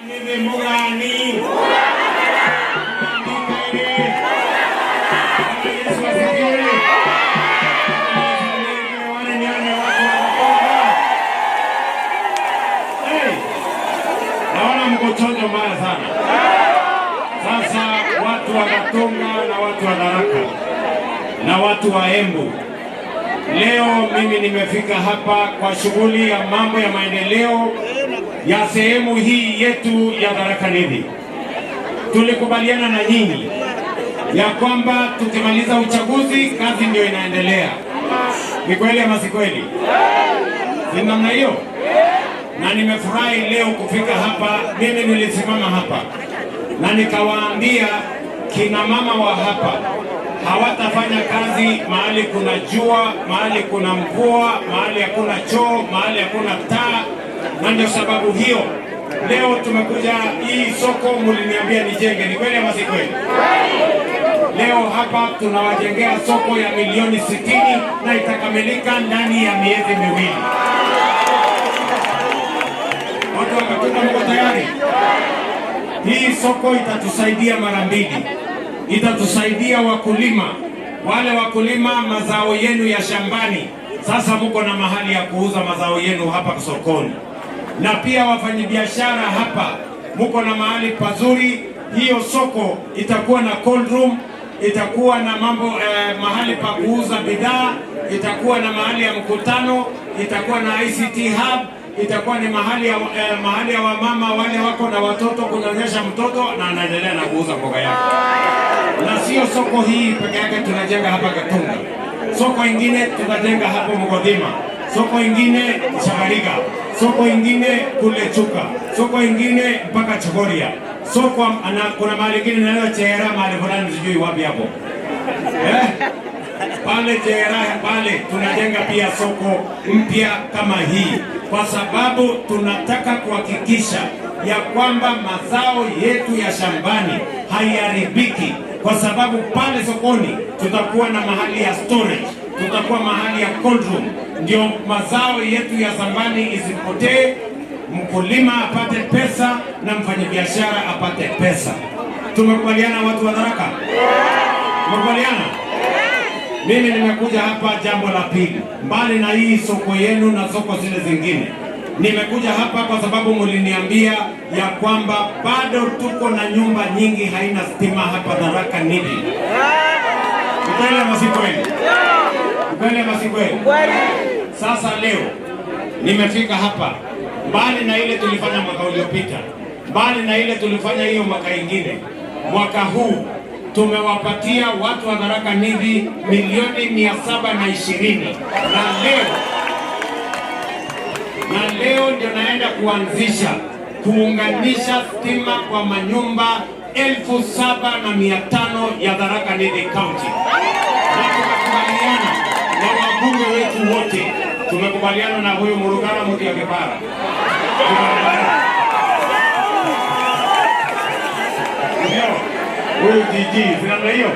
Mugani. Yesu asifiwe. Nione watu wa Gatunga. Hey, naona mko chonjo mbaya sana. Sasa watu wa Gatunga na watu wa Tharaka na watu wa Embu, leo mimi nimefika hapa kwa shughuli ya mambo ya maendeleo ya sehemu hii yetu ya Tharaka Nithi. Tulikubaliana na nyinyi ya kwamba tukimaliza uchaguzi kazi ndio inaendelea. Ni kweli ama si kweli? Si namna hiyo? Na nimefurahi leo kufika hapa. Mimi nilisimama hapa na nikawaambia kina mama wa hapa hawatafanya kazi mahali kuna jua, mahali kuna mvua, mahali hakuna choo, mahali hakuna taa, na ndio sababu hiyo leo tumekuja hii soko, muliniambia nijenge. Ni kweli ama si kweli? Leo hapa tunawajengea soko ya milioni 60 na itakamilika ndani ya miezi 2. Watu wa Gatunga, mko tayari? Hii soko itatusaidia mara mbili. Itatusaidia wakulima, wale wakulima mazao yenu ya shambani, sasa mko na mahali ya kuuza mazao yenu hapa sokoni, na pia wafanyabiashara hapa mko na mahali pazuri. Hiyo soko itakuwa na cold room, itakuwa na mambo mahali pa kuuza bidhaa, itakuwa na mahali ya mkutano, itakuwa na ICT hub, itakuwa ni mahali ya wamama wale wako na watoto kunyonyesha mtoto na anaendelea na kuuza mboga yake. Na sio soko hii peke yake tunajenga hapa Gatunga, soko ingine tutajenga hapo Mugothima, soko ingine Shagariga, soko ingine kule Chuka, soko ingine mpaka Chogoria, soko ana, kuna mahali ingine nayo Chera, mahali fulani sijui wapi hapo, eh? Pale Chera pale tunajenga pia soko mpya kama hii, kwa sababu tunataka kuhakikisha ya kwamba mazao yetu ya shambani haiharibiki, kwa sababu pale sokoni tutakuwa na mahali ya storage, tutakuwa mahali ya cold room, ndio mazao yetu ya shambani isipotee, mkulima apate pesa na mfanyabiashara apate pesa. Tumekubaliana watu wa Tharaka? Tumekubaliana? Mimi nimekuja hapa jambo la pili, mbali na hii soko yenu na soko zile zingine, nimekuja hapa kwa sababu muliniambia ya kwamba bado tuko na nyumba nyingi haina stima hapa Tharaka Nithi. Ni kweli ama si kweli? Ni kweli ama si kweli? Sasa leo nimefika hapa, mbali na ile tulifanya mwaka uliopita, mbali na ile tulifanya hiyo mwaka ingine, mwaka huu tumewapatia watu wa Tharaka Nithi milioni 720 na leo ndio naenda kuanzisha kuunganisha stima kwa manyumba 7,500 ya Tharaka Nithi County, na tumekubaliana na wabunge wetu wote, tumekubaliana na huyu Murugara Mutia Kibara. Tumekubaliana. Ndio, huyu GG, si namna hiyo?